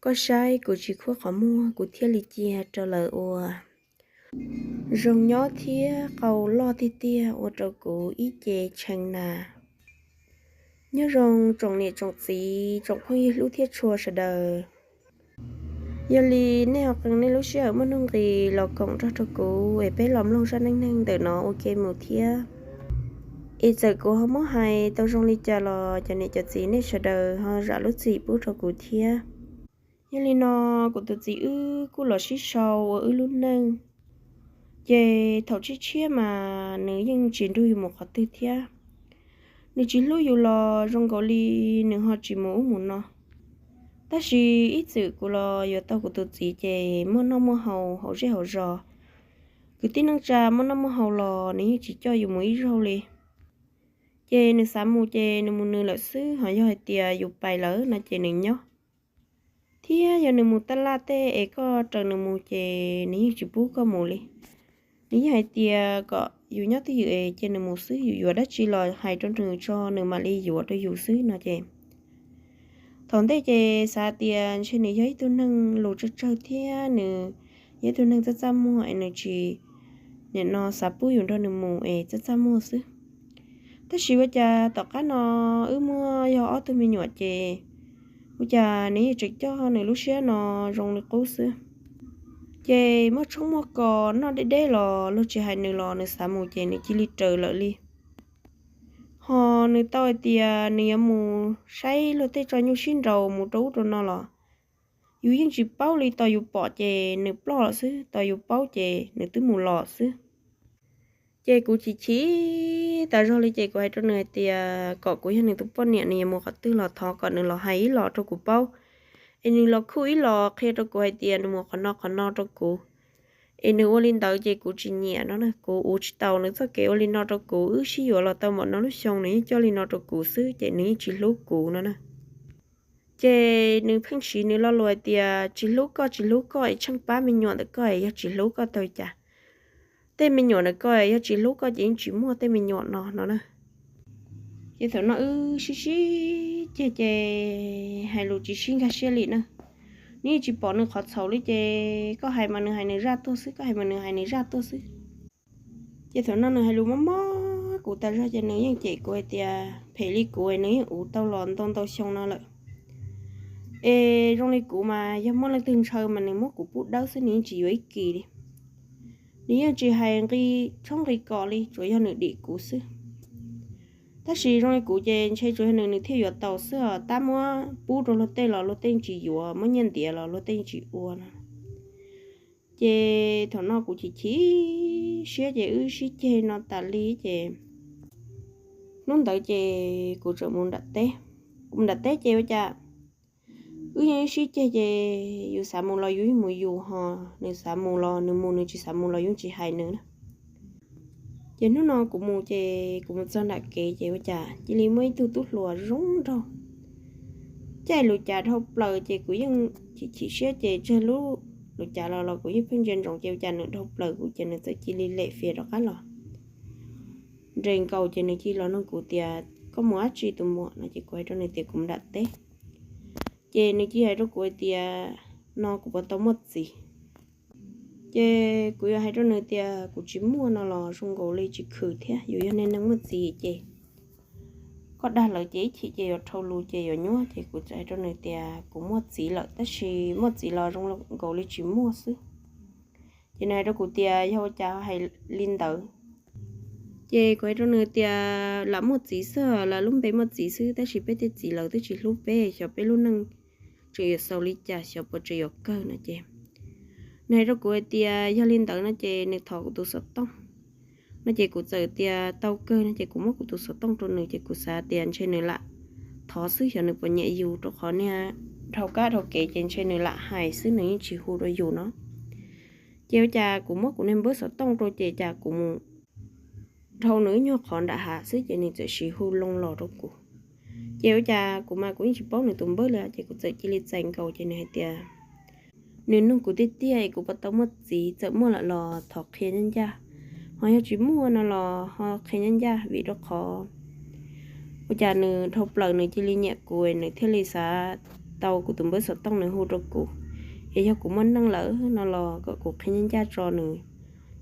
Koj saib kuv tsis khuab qhov muag kuv thiaj li cia rau lawv ua zoo nyob thiab qau loj tiag tiag ua rau kuv ib ce tshee na. Nyob zoo tsoom niam tsoom txiv tsoom phooj ywg hlub thiab tshua sawv daws. Yog li nej ho qee nej lub sij hawm muaj nuj nqis los koom nrog rau kuv es peb los mloog zaj neej neeg ntawm no ua ke mus thiab. Es txawm kuv ho muab hais tau zoo li cas los cov niam cov txiv nej sawv daws ho zam lub txim pub rau kuv thiab. Yog li no, kuv tus txiv wb kuj los sib sau ua wb lub neej. Ces thaum tshiab tshiab mas nws yeej tsis nrug yus mus qhov twg thiab. Nws tsis hlub yus los zoo nkaus li nws ho tsis mus ub mus no. Tab sis ib txwm kuv los yuav tau kuv tus txiv ces muaj noj muaj haus hauv zej hauv zos. Kwv tij neej tsa muaj noj muaj haus los nws yeej tsis coj yus mus ib zaug li. Ces nws xav mus ces nws mus nws lawm xwb, ho yog hais tias yus pais lawm no ces nws nyob. Thiab yog nws mus taj laj tej es koj raws nws mus ces nws yeej tsis pub koj mus li. Nws yeej hais tias kom yus nyob twj ywm es cia nws mus xwb, yus yuav dab tsi los hais rau nws tso nws mam li yuav rau yus xwb no ces. Thaum ntej ces xav tias ntshe nws yog ib tug neeg lus tsawg tsawg thiab nws yog ib tug neeg txaj txaj muag es nws tsis, nim no xav pub yus nrog nws mus es txaj txaj muag xwb. Tab sis ua cas tom qab no wb muaj yog ob tug me nyuam ces ua cas nws yeej tseem coj nws lub siab no zoo li qub xwb. Ces muaj tshoob muaj kos noj deb deb los luag tsis hais nws los nws xav mus ces nws cia li raws lawm li. Ho nws tau hais tias nws yuav mus saib luag tej tso nyuj sib nraus mus rau ub rau no los yus yeej tsis paub li, tos yus pom ces nws ploj lawm xwb, tos yus paub ces nws twb mus los xwb. Ces kuv chim chim tas zog li ces kuv hais rau nws hais tias kom kuv yog nws tus poj niam nws yuav mus qhov twg los thov kom nws los hais ib los rau kuv paub, es nws los khuj ib los qhia rau kuv hais tias nws mus qhov no qhov no rau kuv. Es nws ua li ntawd ces kuv tsis nyiam no na, kuv ua tsis tau nws txoj kev ua li no rau kuv, wb sib yuav los tau npaum no lub xyoo nws yeej coj li no rau kuv xwb ces nws yeej tsis hlub kuv no na. Ces nws pheej siv nws lo lus hais tias tsis hlub koj, tsis hlub koj es tsheej pab me nyuam ntawm koj es yog tsis hlub koj tau cas, tej me nyuam ntawm koj yog tsis hlub koj ces yeej tsis muaj tej me nyuam no no na. Ces thaum no wb sib sib ceg ces hais lus tsis sib nkag siab li na. Nws yeej tsis pom nws qhov txhaum li ces koj hais mas nws hais nws zaj tuag xwb, koj hais mas nws hais nws zaj tuag xwb. Ces thaum no nws hais lus mob mob kuv tas zog ces nws yeej cem kuv hais tias phem li kuv nws yeej ua tau los ntau ntau xyoo no lawm. Es zoo li kuv mas yog muaj leej twg ntshaw mas nws muab kuv pub dawb xwb, nws yeej tsis yuav ib kis li. Nws yeej tsis hais nqi tshoob nqi kos li, tsuas yog nws dim kuv xwb. Tab sis zoo li kuv ces ntshe tsuas yog nws nws thiaj yuav tau xwb os, tab muab pub rau luag tej los luag tej tsis yuav, muab nyiaj ntiav los luag tej tsis ua no. Ces thaum no kuv chim chim siab ces wb sib ceg no tas li ces hnub ntawd ces kuv txawm mus nram teb. Kuv mus nram teb ces ua cas wb yeej sib ceg ces yus xav mus los yus yeej mus yus, ho nws xav mus los nws mus, nws tsis xav mus los yus tsis hais nws na. Ces hnub no kuv mus ces kuv mus txog nram kev ces ua cas cia li muaj ib tug tub hluas zoo nraug caij lus cav dhau plaws ces kuv yeej chim chim siab ces tseg lub lus cav los los kuv yeej pheej ntsia ntsoov ces ua cas nws dhau plaws kuv ces nws txawm cia li lem fias rov qab los nres nkaus ces nws cia li los nug kuv tias koj mus dab tsi tus muam no ces kuv hais rau nws tias kuv mus nram teb. Ces nws cia li hais rau kuv hais tias no kuv puas tau muaj txiv. Ces kuv yuav hais rau nws tias kuv tsis muaj no los zoo nkaus li tsis khwv thiab, yus yog neeg muaj txiv ces koj dag lawv ces ib chim ces yuav dhau lus ces yuav nyuaj, ces kuv txawm hais rau nws tias kuv muaj txiv lawm tab sis muaj txiv los zoo nkaus li tsis muaj xwb. Ces nws hais rau kuv tias yog ua cas hais li ntawd. Ces kuv hais rau nws tias lam muaj txiv xwb, lam lub npe muaj txiv xwb tab sis peb tej txiv lawv twb tsis hlub peb, xyov peb lub neej tseem yuav xaus li cas, xyov puas tseem yuav kawg no ces nws hais rau kuv hais tias yog li ntawd no ces nws thov kuv tus xov tooj no ces kuv txawm tias tau kawg no ces kuv muab kuv tus xov tooj rau nws ces kuv xav tias ntshe nws lam thov xwb, xyov nws puas nyiam yus rau qhov niag dhau kab dhau kev ces ntshe nws lam hais xwb, nws yeej tsis hu rau yus no. Ces ua cas kuv muab kuv niag npawb xov tooj rau ces cas kuv mus dhau nws ib nyuag qhov nram hav xwb ces nws txawm siv hu loo los rau kuv. Ces ua cas kuv mas kuv yeej tsis paub nws tus npawb li ces kuv txawm cia li txais nkaus ces nws hais tias nws nug kuv tiag tiag es kuv puas tau muaj txiv, txawm muaj lawm los thov qhia ncaj ncaj, ho yog tsis muaj no los ho qhia ncaj ncaj vim rau qhov ua cas nws dhau plaws nws cia li nyiam kuv nws thiaj li xav tau kuv tus npawb xov tooj nws hu rau kuv, es yog kuv muaj neej lawm no los kom kuv qhia ncaj ncaj tso nws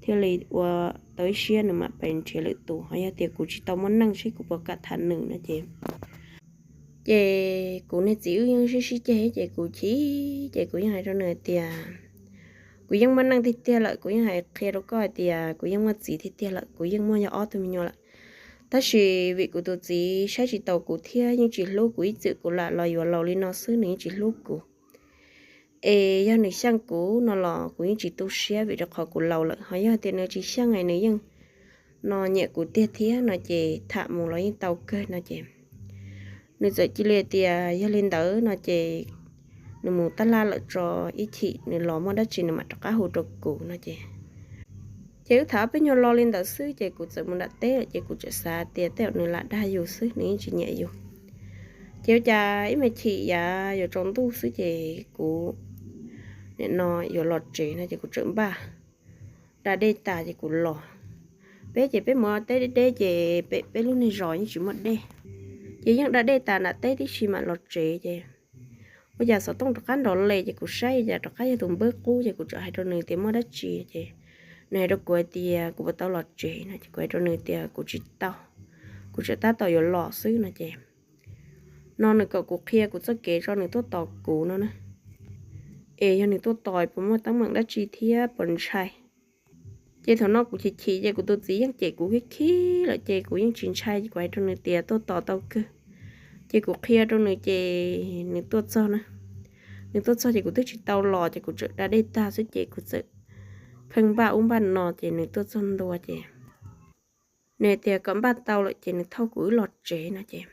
thiaj li ua tau ib siab nws mam pes nrhiav lwm tus, ho yog tias kuv tsis tau muaj neej seb kuv puas kam tham nws no ces ces kuv niag txiv wb yeej sib sib ceg ces kuv chim ces kuv yeej hais rau nws tias kuv yeej muaj neej tiag tiag lawm, kuv yeej hais qhia rau koj hais tias kuv yeej muaj txiv tiag tiag lawm, kuv yeej muaj yog ob tug me nyuam lawm. Tab sis vim kuv tus txiv saib tsis taus kuv thiab yeej tsis hlub kuv ib txwm kuv lam los yuav laus li no xwb nws yeej tsis hlub kuv. Es yog nws xyeej kuv no los kuv yeej tsis tu siab vim rau qhov kuv laus lawm, ho yog tias nws tsis xyeej es nws yeej no nyiam kuv tiag thiab no ces tham mus los yeej tau kawg no ces nws txawm cia li tias yog li ntawd no ces nws mus tab laj lawm tso, ib chim nws los muaj dab tsi nws mam rov qab hu rau kuv no ces ces wb tham ob peb nyuag lo li ntawd xwb ces kuv txawm mus nram teb lawm ces kuv txawm xav tias tej zaum nws lam dag yus xwb, nws yeej tsis nyiam yus. Ces ua cas ib me chim yav yuav tsaus ntuj xwb ces kuv nim no yuav los tsev no ces kuv txawm npaj da dej tas ces kuv los. Peb ces peb mus teb deb deb ces peb lub niag zos yeej tsis muaj dej, ces yeej da dej tas nram teb tib si mam los tsev ces ua cas xov tooj rov qab nrov li ces kuv saib cas rov qab yog tus npawb qub ces kuv txawm hais rau nws tias muaj dab tsi ces nws hais rau kuv hais tias kuv puas tau los tsev no ces kuv hais rau nws tias kuv tsis tau, kuv tseem tab tom yuav los xwb no ces no nws kom kuv qhia kuv txoj kev tso nws tuaj tos kuv no na, es yog nws tuaj tos puas muaj teeb meem dab tsi thiab puas ntshai. Ces thaum no kuv chim chim ces kuv tus txiv yeej cem kuv khib khib lawm ces kuv yeej tsis ntshai, kuv hais rau nws tias tuaj tos tau kawg. Ces kuv qhia rau nws ces nws tuaj txog na, nws tuaj txog ces kuv twb tsis tau los ces kuv txawm da dej tag xwb ces kuv txawm pheej npaj ub npaj no ces nws tuaj txog ntua ces nws tias kom npaj tau lawm ces nws thauj kuv wb los tsev no ces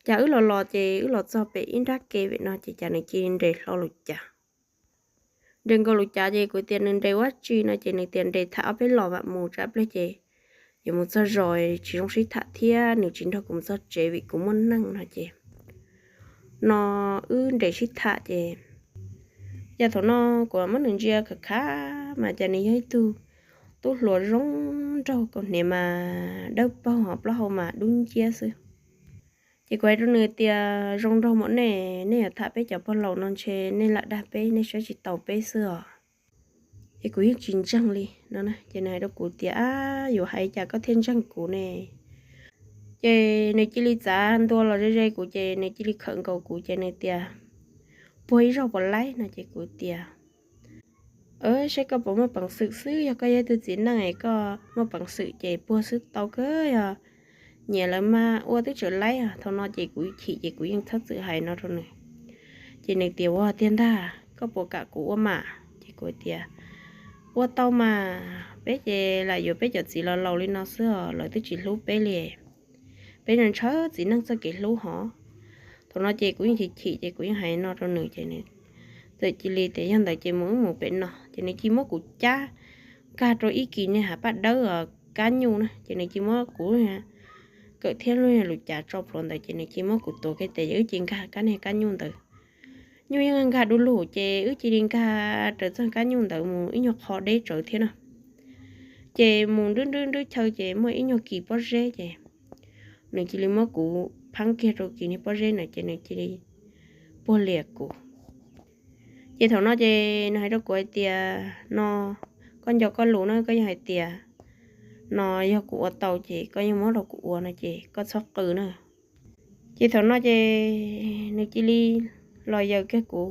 cas wb los los ces wb los txog pem ib nrab ke pem no ces cas nws cia li nres hlo lus cav. Nres nkaus lus cav ces kuv tias nws nres ua dab tsi no ces nws tias nres tham ob peb los mam mus tsam pliag ces yuav mus txog zos tsis zoo sib tham thiab nws tsis nrog kuv mus txog tsev vim kuv muaj neej no ces no wb nres sib tham ces cas thaum no kuv muab nws ntsia khav khav mas cas nws yog ib tug tub hluas zoo nraug, kaus hniav mas dawb paug ho plaub hau mas dub nciab xwb. Ces kuv hais rau nws tias zoo nraug mas nej, nej yuav tham peb cov pog laus no ntshe nej lam dag peb, nej saib tsis taus peb xwb os. Ces kuv yeej tsis ntseeg li no ces nws hais rau kuv tias ab, yuav hais cas koj thiaj ntseeg kuv ne? Ces nws cia li txav ntua los ze ze kuv ces nws cia li khawm nkaus kuv ces nws tias puag ib zaug puas laib no ces kuv tias saib koj puas muaj peev xwm xwb, yog koj yog ib tug txiv neej es koj muaj peev xwm ces puag xwb tau kawg, yog nyiam lawm mas ua twb tseem laib. Thaum no ces kuv chim ces kuv yeej txhob txwm hais no rau nws. Ces nws tias ua tiag ntag, koj puas kam kuv ua mas? Ces kuv tias ua tau mas, peb ces lam yuav peb cov txiv laus laus li no xwb os, lawv twb tsis hlub peb li. Peb ntshaw txiv neej txoj kev hlub hov. Thaum no ces kuv yeej chim chim ces kuv yeej hais no rau nws ces nws txawm cia li tias yog ntawd ces mus wb mus pem no ces nws cia li muab kuv cab nkag rau ib kis niag hav paj dawb kab nyuj na ces nws cia li muab kuv kawm thiab lub lus cav tso plhuav ntawd ces nws cia li muab kuv tuav kiag tes ces wb cia li nkag kab niag kab nyuj ntawd. Nyuj yeej nkag du lug ces wb cia li nkag raws txoj kab nyuj ntawd mus ib nyuag qho deb tsawv thiab na. Ces mus nrwb nrwb nrwb chaw ces muaj ib nyuag kis pob zeb ces nws cia li muab kuv pheeb kiag rau kis niag pob zeb ntawd ces nws cia li puag lias kuv. Ces thaum no ces nws hais rau kuv hais tias no koj nco koj lus na, koj yog hais tias no yog kuv ua tau ces koj yeej muab rau kuv ua no ces koj txhob qw na. Ces thaum no ces nws cia li los yaws kiag kuv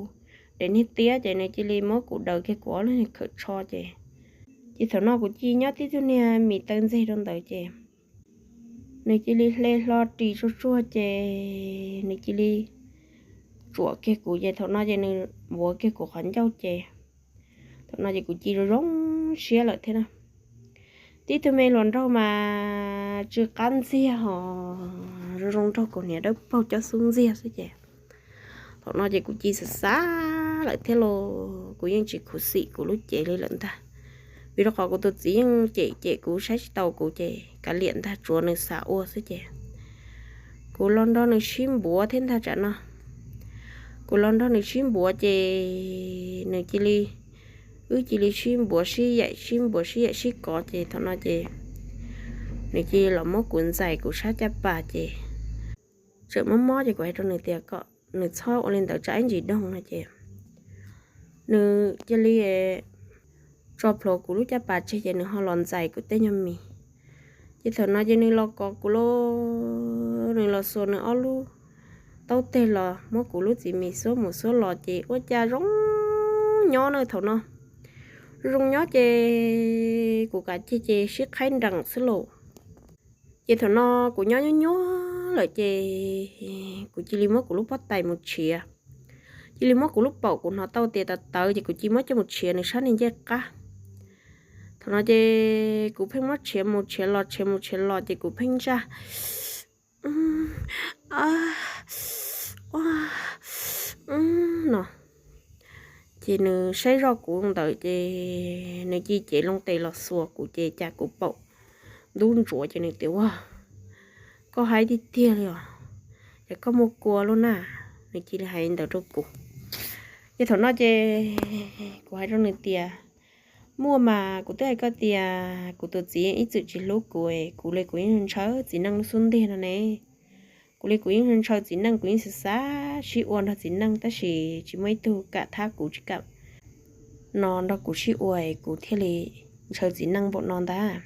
daim niag tiab ces nws cia li muab kuv daws kiag kuv ob lub niag khawm tsho ces, ces thaum no kuv cia li nyob tib tug niag mis taw ntxeg rau ntawd ces nws cia li hle hlo ris tsuag tsuag ces nws cia li tsuam kiag kuv ces thaum no ces nws npuav kiag kuv qhov ncauj ces thaum no ces kuv cia li zoo siab lawm thiab na. Tib tug me hluas nraug mas tsw qab ntxiag ho zoo zoo nraug kaus hniav dawb paug cob xub ntxiag xwb ces thaum no ces kuv cia li xav xav lawm thiab los kuv yeej tsis khuv xim kuv lub cev li lawm ntag. Vim rau qhov kuv tus txiv yeej cem cem kuv saib tsis taus kuv ces kav liam ntag, tsuav nws xav ua xwb ces kuv los nrog nws sib npuav thiab ntag tsam no. Kuv los nrog nws sib npuav ces nws cia li, wb cia li sib npuav sib yaim sib npuav sib yaim sib kov ces thaum no ces nws cia li los muab kuv ntxais kuv sab caj pas ces tseem mob mob ces kuv hais rau nws tias kom nws txhob ua li ntawd tsam ib ntsis doog no ces nws cia li tso plhuav kuv lub caj pas tseg ces nws ho los ntxais kuv tej nyuag mis. Ces thaum no ces nws los kov kuv lauj, nws los xuas nws ob lub taub teg los muab kuv lub txiv mis xuab mus xuab los ces ua cas zoo nyob na thaum no. Zoo nyob ces kuv kav ceg ces sib qhaib nrees xwb lauj. Ces thaum no kuv nyob nyuaj nyuaj lawm ces kuv cia li muab kuv lub pob tais mus tshiav, cia li muab kuv lub paum kuv hnov tau tias tawv tawv ces kuv cia li muab coj mus tshiav nws sab niag ncej qab. Thaum no ces kuv pheej muab tshiav mus tshiav los tshiav mus tshiav los ces kuv pheej ntsaj no. Ces nws saib zoj kuv ntawd ces nws cia li cev loo tes los xuas kuv ces cas kuv paum ntub ntsuav ces nws tias, Ua, koj haib tiag tiag li os, ces koj muaj kua lub na. Nws cia li hais li ntawd rau kuv. Ces thaum no ces kuv hais rau nws tias, Muaj mas, kuv twb hais koj tias kuv tus txiv ib txwm tsis hlub kuv, kuv li kuv yeej ntshaw txiv neej lub xub ntiag no ne. Kuv li kuv yeej ntshaw txiv neej, kuv yeej xav xav sib ua nrog txiv neej tab sis tsis muaj ib tug kam thab kuv tsis kam no nrog kuv sib ua, kuv thiaj li ntshaw txiv neej npaum no ntag.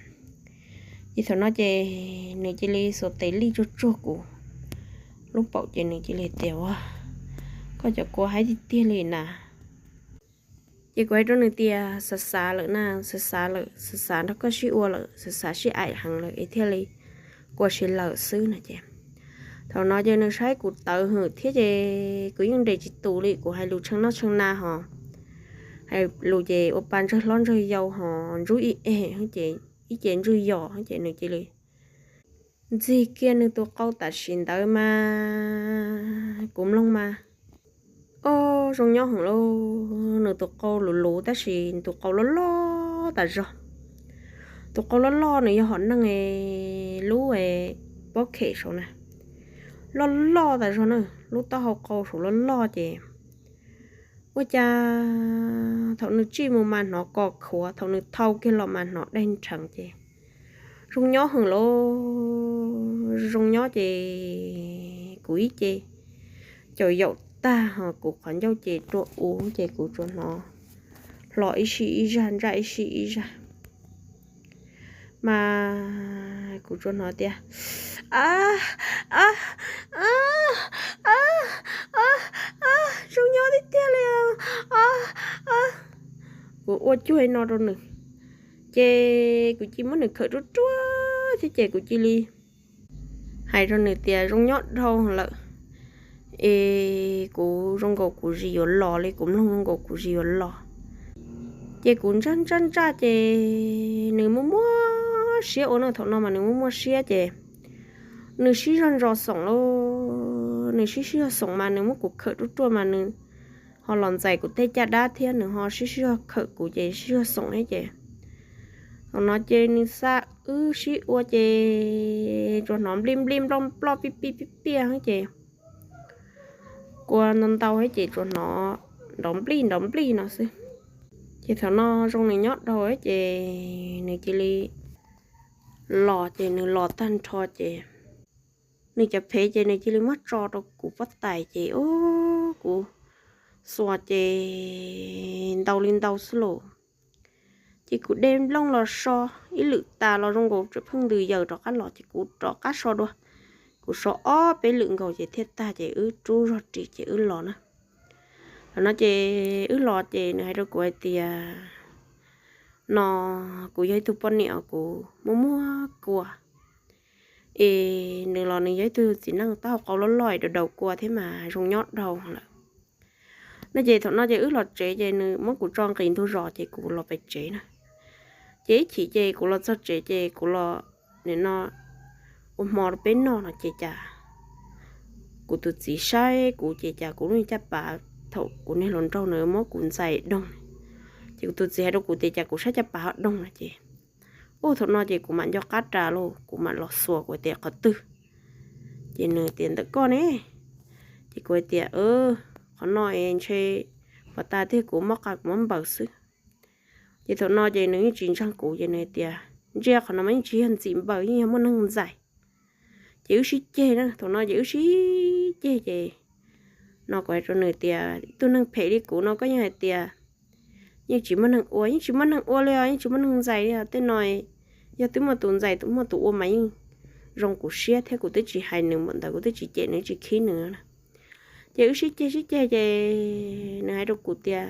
Ces thaum no ces nws cia li xuas tes lij tsuag tsuag kuv lub paum ces nws cia li tias, Ua, koj cov kua haib tiag tiag li na. Ces kuv hais rau nws tias, Xav xav lawm na, xav xav lawm, xav xav nrog koj sib ua lawm, xav xav sib aim heev lawm es thiaj li kua si lawm xwb no ces. Thaum no ces nws saib kuv tawv hwm thiab ces kuv yeej nres tsis tus li, kuv hais lus tshee noj tshee na hos, hais lus ces ua pa ntsawg hlob ntsawg yau hos ntsub ib eg ces ib ce ntswg yos ces nws cia li ntxig kiag nws tus qau tam sim ntawd mas kuv mloog mas, o, zoo nyob heev lauj, nws tus qau luv luv tab sis nws tus qau loj loj tas zog. Tus qau loj loj nws yog hom neeg lub pob khem saud na, loj loj tas zog na, lub taub hau qau saud loj loj ces ua cas thaum nws tsij mus mas hnov kos khuav, thaum nws thau kiag los mas hnov dej nrheev ces zoo nyob heev lauj, zoo nyob ces kuv ib ce caum yaum tag hos kuv qhov ncauj ces rua u ces kuv tsuas hnov hlo ib sij ib zag ntsaj ib sij ib zag. Mas kuv tsuas hnov tias, a, a, a, a, a, zoo nyob tiag tiag li. Kuv ua cuag li no rau nws, ces kuv cia li muab nws khawm ruaj ruaj thiab ces kuv cia li hais rau nws tias zoo nyob dhau lawm, es kuv zoo nkaus kuv zis yuav los li, kuv mloog zoo nkaus kuv zis yuav los. Ces kuv ntsaj ntsaj ntsaj ces nws muaj muaj siab ua no, thaum no mas nws muaj muaj siab ces nws sib zog ntsos xoom lauj, nws sib sib zog xoom mas nws muab kuv khawm ruaj ruaj mas nws ho los ntxais kuv tej caj dab thiab nws ho sib sib zog khawm kuv ces sib zog xoom thiab ces thaum no ces nws xa wb sib ua ces tsuas hnov nplij nplij nploj nploj pij pij pij piaj ces kua ntau ntau thiab ces tsuas hnov nrov nplij nrov nplij no xwb. Ces thaum no zoo nws nyob dhau ces nws cia li los ces nws los tag nrho ces nws cov phev ces nws cia li muab tso rau kuv pob tais ces ub kuv xuas ces ntau li ntau xwb lauj. Ces kuv de nplooj los so ib lwm tas los zoo nkaus tseem pheej ntws yaws rov qab los ces kuv rov qab so dua. Kuv so ob peb lwm nkaus ces thiaj tag ces wb rub zog ris ces wb los na. Thaum no ces wb los ces nws hais rau kuv hais tias no kuv yog ib tug poj niam kuv muaj muaj kua es nws los nws yog ib tug txiv neej taub hau qau loj loj es daus daus kua thiab mas zoo nyob dhau lawm no ces thaum no ces wb los tsev ces nws muab kuv tso nqis ntug zos ces kuv los pem tsev na. Ces ib chim ces kuv los txog tsev ces kuv los nim no ua hmo rau peb noj no ces cas kuv tus txiv saib kuv ces cas kuv lub caj pas thaum kuv niag hluas nraug nws muab kuv ntxais doog ces kuv tus txiv hais rau kuv tias cas kuv sab caj pas ho doog no ces ub thaum no ces kuv mam nco qab ras lauj, kuv mam los xuas kuv tias qhov twg. Ces nws tias ntawm koj ne. Ces kuv hais tias qhov no es ntshe pov tas tiag kuv mob qa kuv mob npaws xwb. Ces thaum no ces nws yeej tsis ntseeg kuv ces nws tias ntsia qhov no mas yeej tsis yog ntxim npaws yeej yog muaj neeg ntxais. Ces wb sib ceg na, thaum no ces wb sib ceg ces No kuv hais rau nws tias, tus neeg phem li kuv no koj yeej hais tias yeej tsis muaj neeg ua, yeej tsis muaj neeg ua li os, yeej tsis muaj neeg ntxais li os. Tej no yog twb muaj tus ntxais muaj tus ua mas yeej zoo kuv siab thiab, kuv twb tsis hais nws npaum ntawd, kuv twb tsis cem nws tsis khib nws. Ces wb sib ceg sib ceg ces nws hais rau kuv tias,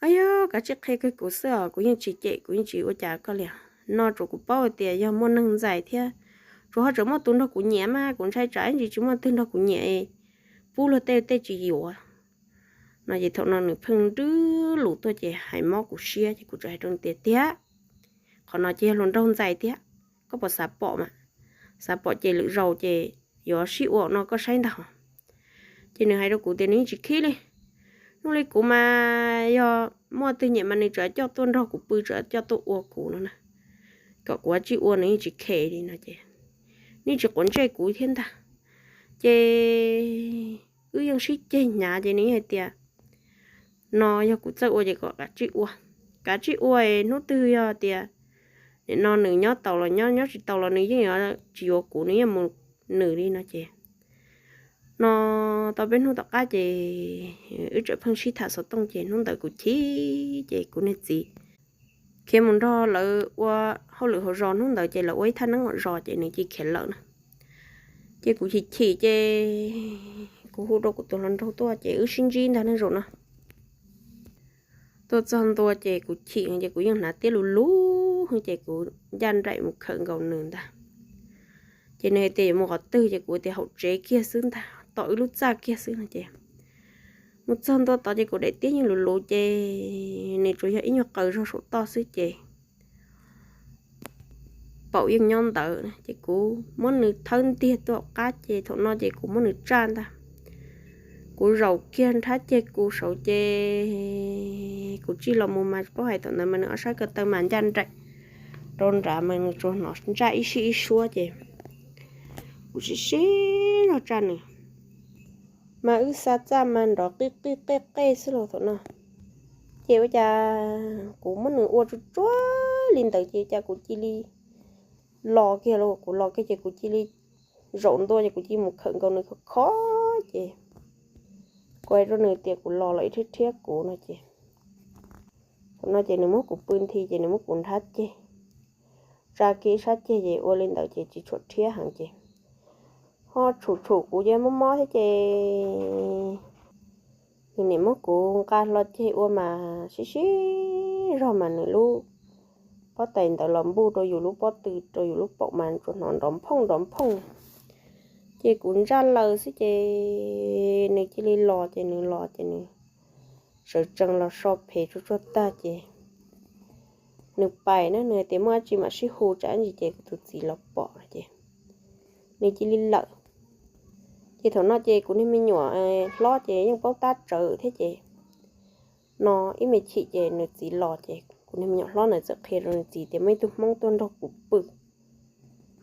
a yog kav tsij qhia kiag kuv xwb os, kuv yeej tsis cem, kuv yeej tsis ua cas koj li. No tsuas kuv paub hais tias yog muaj neeg ntxais thiab, tsuas ho tseem muaj tus nrog kuv nyiam mas kuv ntshai tsam ib ntsis tsis muaj twg nrog kuv nyiam, pub luag tej tej tsis yuav. No ces thaum no nws pheej nrwb lus tuaj ces hais mob kuv siab ces kuv txawm hais rau nws tias, tiag, qhov no ces yog hluas nraug ntxais thiab, koj puas xav pom mas, xav pom ces lwm zaus ces yuav sib ua no koj saib ntag. Ces nws hais rau kuv tias nws yeej tsis khib li, hnub li kuv mas yog muaj twg nyiam mas nws tseem coj tuaj nrog kuv pw, tseem coj tuaj ua kuv no na, kom kuv tsij ua nws yeej tsis khe li no ces, nws tsis quav ntsej kuv thiab ntag. Ces wb yeej sib ceg hnyav ces nws yeej hais tias, no yog kuv txawj ua ces kom kav tsij ua, kav tsij ua, hnub twg yog tias nim no nws nyob tau los nyob, nyob tsis tau los nws yeej yuav tsis yuav kuv, nws yeej mus nws li no ces, no tau peb hnub tom qab ces wb tseem pheej sib tham xov tooj ces hnub ntawd kuv chim ces kuv niag txiv khiav mus nrog lawv ua hauj lwm hauv zos, hnub ntawd ces lawv ua ib thaj neeb hauv zos ces nws cia khiav lawm na. Ces kuv chim chim ces kuv hu rau kuv tus hluas nraug tuaj ces wb sib ntsib ntag neeg zaum no. Tuaj txog ntua ces kuv chim ces kuv yeej hnav tiab lus lus ces kuv ncaj nraim mus khawm nkaus nws ntag. Ces nws hais tias yuav mus qhov twg ces kuv tias hauv tsev kiag xwb ntag, tom wb lub txaj kiag xwb no ces mus txog ntua tod ces kuv daim tiab yeej lus lus ces nws tsuas yog ib nyuag qaws zog saum toj xwb ces paum yeej nyob ntawd ces kuv muab nws thawb ntiag tuaj hauv qab ces thaum no ces kuv muab nws tsaj ntag. Kuv zaum kiag nrhab ceg kuv saud ces kuv tsij los mus mas paub hais thaum ntawd mas nws ob sab ko taw mas ncaj nraim rau nrad mas nws tsuas hnov ntsaj ib sij ib suab ces kuv sib sib zog tsaj nws, mas wb xa txaj mas nrov qij qij qej qej xwb los thaum no. Ces ua cas kuv muab nws ua tsuag tsuag li ntawd ces cas kuv cia li los kiag, kuv los kiag ces kuv cia li zaum ntua ces kuv cia li mus khawm nkaus nws khov kho ces kuv hais rau nws tias kuv los los ib rhiab rhiab kuv no ces, thaum no ces nws muab kuv pw nthi ces nws muab kuv nrhab ceg, tsa kiag ib sab ceg ces ua li ntawd ces tsis tshua rhiab heev ces ho tshum tshum kuv ces mob mob thiab ces nws nim muab kuv nqa hlo ceg ua mas sib sib zog mas nws lub pob tais ntawd los npuj rau yus lub pob tw rau yus lub paum mas tsuas hnov nrov nphooj nrov nphooj. Ces kuv ntsaj laws xwb ces nws cia li los ces nws los ces nws sawv tsees los so phem tsuag tsuag tag ces nws pais na, nws tias muaj dab tsi mam sib hu tsam ib ntsis ces kuv tus txiv los pom no ces nws cia li lawm. Ces thaum no ces kuv niag me nyuam hlob ces yeej paub tab tsawv thiab ces no ib me chim ces nws txiv los ces kuv niag me nyuam hlob ntawd txawm qhia rau nws txiv tias muaj ib tug Hmoob tuaj nrog kuv pw.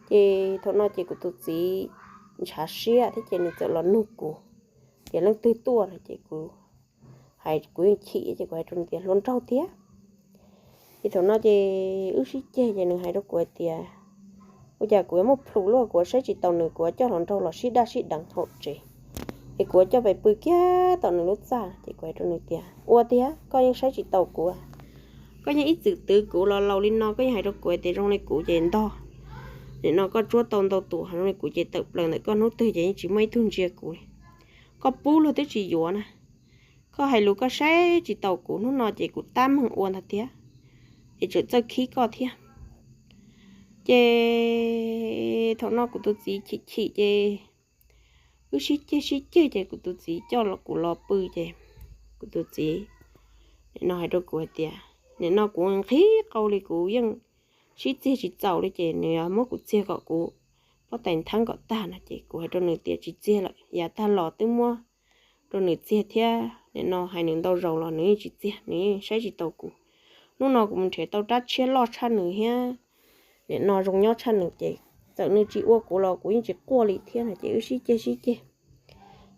Ces thaum no ces kuv tus txiv ntshav siab thiab ces nws txawm los nug kuv tias leej twg tuaj no ces kuv hais kuv yeej chim ces kuv hais rau nws tias hluas nraug thiab. Ces thaum no ces wb sib ceg ces nws hais rau kuv hais tias ua cas kuv yuav muaj plhus luaj, kuv yuav saib tsis taus nws, kuv yuav coj hluas nraug los sib daj sib deev hauv tsev, es kuv yuav coj pais pw kiag tom nws lub txaj. Ces kuv hais rau nws tias ua tiag, koj yeej saib tsis taus kuv, koj yeej ib txwm twv kuv los laus li no, koj yeej hais rau kuv tias zoo li kuv ces ntog, nim no koj tsuab tau ntau tus zoo li kuv ces tawm plaws ntawm koj hnub twg ces yeej tsis muaj ib tug ntsia kuv li. Koj pub luag twb tsis yuav na, koj hais lus koj saib tsis taus kuv, hnub no ces kuv tab meeg ua ntag thiab, es tseem txawj khib koj thiab. Ces thaum no kuv tus txiv chim chim ces wb sib ceg sib ceg ces kuv tus txiv coj kuv los pw ces kuv tus txiv nim no hais rau kuv hais tias nim no kuv nqhis qau li kuv yeej sib txiag tsis txaus li ces nws muab kuv txiag kom kuv pob tais ntheeb kom tag no ces kuv hais rau nws tias tsis txiag lawm, yav tag los twb muab rau nws txiag thiab, nim no hais nws ntau zaus los nws yeej tsis txiag, nws yeej saib tsis taus kuv. Hnub no kuv mus nrhiav tau rab tshiab loj tshaj nws thiab, nim no zoo nyob tshaj nws ces txawm nws tsis ua kuv los kuv yeej tsis quaj li thiab no ces wb sib ceg sib ceg.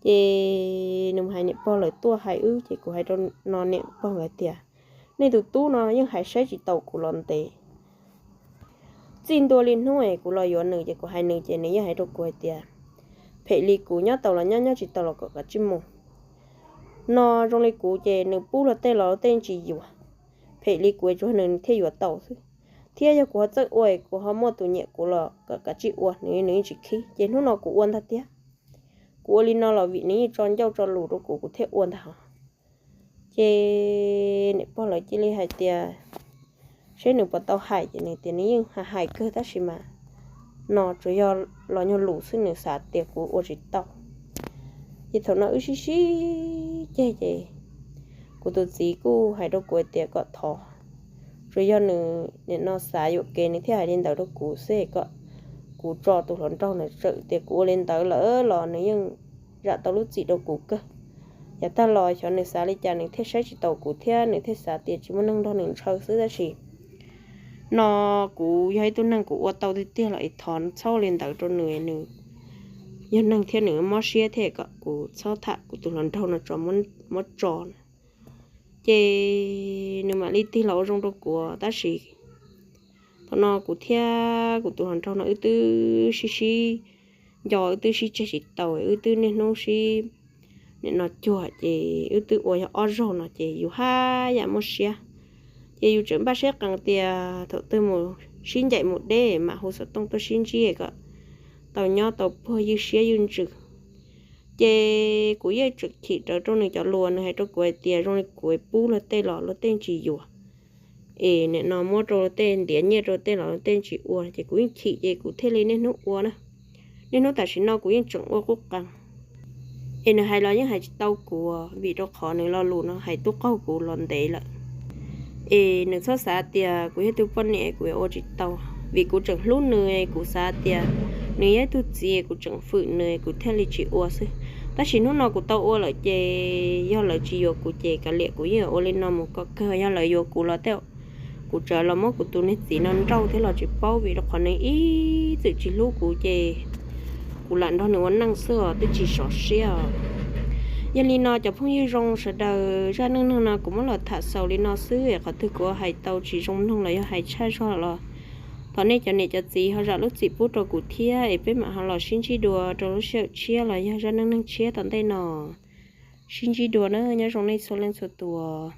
Ces nws mus hais niam pog lawv tuaj hais wb ces kuv hais rau no niam pog nkawd tias nej tus tub no yeej hais saib tsis taus kuv los ntev, txij ntua li hnub es kuv los yuav nws ces kuv hais nws ces nws yeej hais rau kuv hais tias phem li kuv nyob tau los nyob, nyob tsis tau los kom kav tsij mus. No zoo li kuv ces nws pub luag tej los luag tej tsis yuav, phem li kuv tsuas nws thiaj yuav tau xwb. Thiab yog kuv ho txawj ua kuv ho muaj tus nyiam kuv los kom kav tsij ua nws, nws yeej tsis khib. Ces hnub no kuv ua ntag tiag, kuv ua li no los vim nws yeej tso ncauj tso lus rau kuv, kuv thiaj ua ntag. Ces niam pog lawv cia li hais tias, seb nws puas tau hais, ces nws tias nws yeej hais hais kawg tab sis mas no tsuas yog los nyuag lus xwb, nws xav tias kuv ua tsis tau. Ces thaum no wb sib sib ceg ces kuv tus txiv kuj hais rau kuv tias kom thov, tsuas yog nws nim no xav yuam kev nws thiaj hais li ntawd rau kuv xwb, kom kuv tso tus hluas nraug no. Txawm tias kuv ua li ntawd lawm los nws yeej zam tau lub txim rau kuv kawg. Yav tag los xyov nws xav li cas nws thiaj saib tsis taus kuv thiab nws thiaj xav tias tsis muaj neeg nrog nws ntshaw xwb. Tab sis no kuv yog ib tug neeg kuv ua tau tiag tiag los es thov txhob li ntawd rau nws, nws yog neeg thiab nws mob siab thiab, kom kuv txhob tham kuv tus hluas nraug no tso, muab tso na. Ces nws mam li tig los ua zoo rau kuv. Tab sis thaum no kuv thiab kuv tus hluas nraug no wb twb sib sib nco, wb twb sib tseg tsis tau, wb twb niaj hnub sib nim no cuag, ces wb twb ua yog ob zaug no ces yus haj yam muaj siab. Ces yus tseem npaj siab qees tias thaum twg mus sib ncaim mus deb mam hu xov tooj tuaj sib ntsib kom tau nyob tau puag ywj siab ywj ntsws. Ces kuv yeej tseem chim rawv rau nws cov lus nws hais rau kuv hais tias zoo li kuv pub luag tej los luag tej tsis yuav, es nim no muab rau luag tej, ntiav nyiaj rau luag tej los luag tej tsis ua, ces kuv yeej chim ces kuv thiaj li niaj hnub ua na. Niaj hnub tam sim no kuv yeej tseem ua qub qees, es nws hais los yeej hais tsis tau kuv vim rau qhov nws lo lus no hais tub qaug kuv los ntev lawm. Es nws txhob xav tias kuv yog tus poj niam kuv yuav ua tsis tau, vim kuv tseem hlub nws, kuv xav tias nws yog ib tug txiv, kuv tseem fwm nws kuv thiaj li tsis ua xwb. Tab sis hnub no kuv tau ua lawm ces yog lawv tsis yuav kuv ces kav liam kuv yeej ua li no mus kom kawg, yog lawv yuav kuv los tej kuv tseem los muab kuv tus niag txiv no nrauj thiab los tsis paub, vim rau qhov nws ib txwm tsis hlub kuv ces kuv lam nrog nws ua neej xwb os, twb tsis sov siab os. Yog li no cov phooj ywg zoo sawv daws, zaj neej neeg no kuv muab los tham xaus li no xwb, qhov twg kuv hais tau tsis zoo mloog los yog hais tshaj zog los thov nej cov niam cov txiv ho zam lub txim pub rau kuv thiab, es peb mam ho los sib ntsib dua rau lub sij hawm tshiab los yog zaj neej neeg tshiab tom ntej no. Sib ntsib dua na, nyob zoo nej txhua leej txhua tus.